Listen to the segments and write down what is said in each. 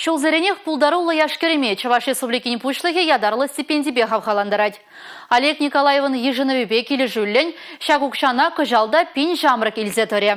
Ҫулсеренех пултаруллӑ яш-кӗрӗме Чӑваш Республикин Пуҫлӑхӗ ятарлӑ стипендипе хавхалантарать. Олег Николаевӑн йышӑнӑвӗпе килӗшӳллӗн ҫак укҫана кӑҫал та пин ҫамрӑк илсе тӑрӗ.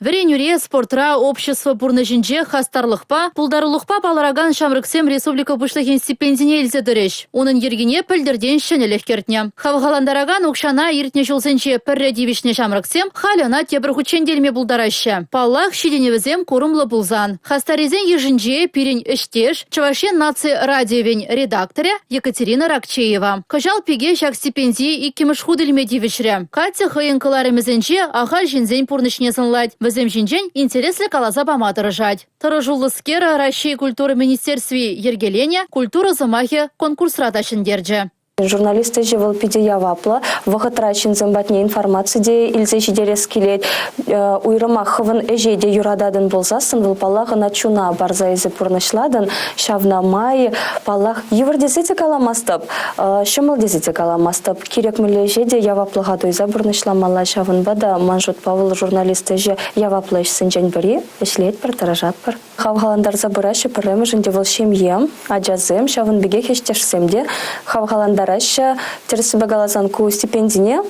Вӗренӳре, спортра, общество пурнӑҫӗнче хастарлӑхпа, пултарулӑхпа палӑракан ҫамрӑксем республика Пуҫлӑхӗн стипендине илсе тӑрӗҫ. Унӑн йӗркине пӗлтӗртен ҫӗнӗлӗх кӗртнӗ. Хавхалантаракан укҫана иртнӗ ҫулсенче пӗрре тивӗҫнӗ ҫамрӑксем халь ӑна тепӗр хутчен те илме пултараҫҫӗ. Паллах, ҫитӗнӗвӗсем курӑмлӑ пулсан. Хастаррисен йышӗнче пирӗн ӗҫтеш, Чӑваш Ен наци радиовӗн редакторӗ Екатерина Ракчеева. Кӑҫал пике ҫак стипендие иккӗмӗш хут илме тивӗҫрӗ. Катя хӑйӗн кӑларӑмӗсенче ахаль ҫынсен пурнӑҫне сӑнлать, вӗсем ҫинчен интереслӗ каласа пама тӑрӑшать. Тӑрӑшуллӑскер Раҫҫей культура министерстви йӗркеленӗ «Культура сӑмахӗ» конкурсра та ҫӗнтерчӗ. Журналист ӗҫӗ вӑл питӗ яваплӑ. Вӑхӑтра ҫынсем патне информаци те илсе ҫитерес килет. Уйрӑмах хӑвӑн ӗҫе те юрататӑн пулсассӑн вӑл, паллах, ӑна чуна парса эсӗ пурнӑҫлатӑн. Ҫавна май, паллах, йывӑр тесе те каламастӑп, ҫӑмӑл тесе те каламастӑп. Кирек мӗнле ӗҫе те яваплӑха туйса пурнӑҫламалла. Ҫавӑнпа та ман шутпа вӑл журналист ӗҫӗ яваплӑ ӗҫсенчен пӗри. Ӗҫлетпӗр, тӑрӑшатпӑр. Хавхалантарса пыраҫҫӗ пӗрремӗш ӗнтӗ вӑл ҫемье, ачасем, ҫавӑн пекех ӗҫтешсем те хавхалантараҫҫӗ. Тӗрӗссипе каласан, ку стипендине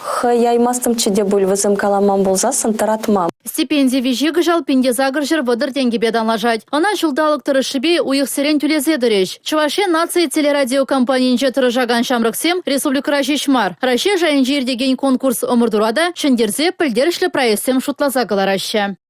хӑяймастӑмччӗ те пуль вӗсем каламан пулсассӑн тӑратма. Стипенди виҫи кӑҫал 1830 тенкӗпе танлашать. Ӑна ҫулталӑк тӑрӑшшӗпе уйӑхсерен тӳлесе тӑрӗҫ. Чӑваш Ен наци телерадиокомпанийӗнче тӑрӑшакан ҫамрӑксем республикӑра ҫеҫ мар, Раҫҫей шайӗнче иртекен конкурс-ӑмӑртура та ҫӗнтерсе пӗлтерӗшлӗ проектсем шутласа кӑлараҫҫӗ.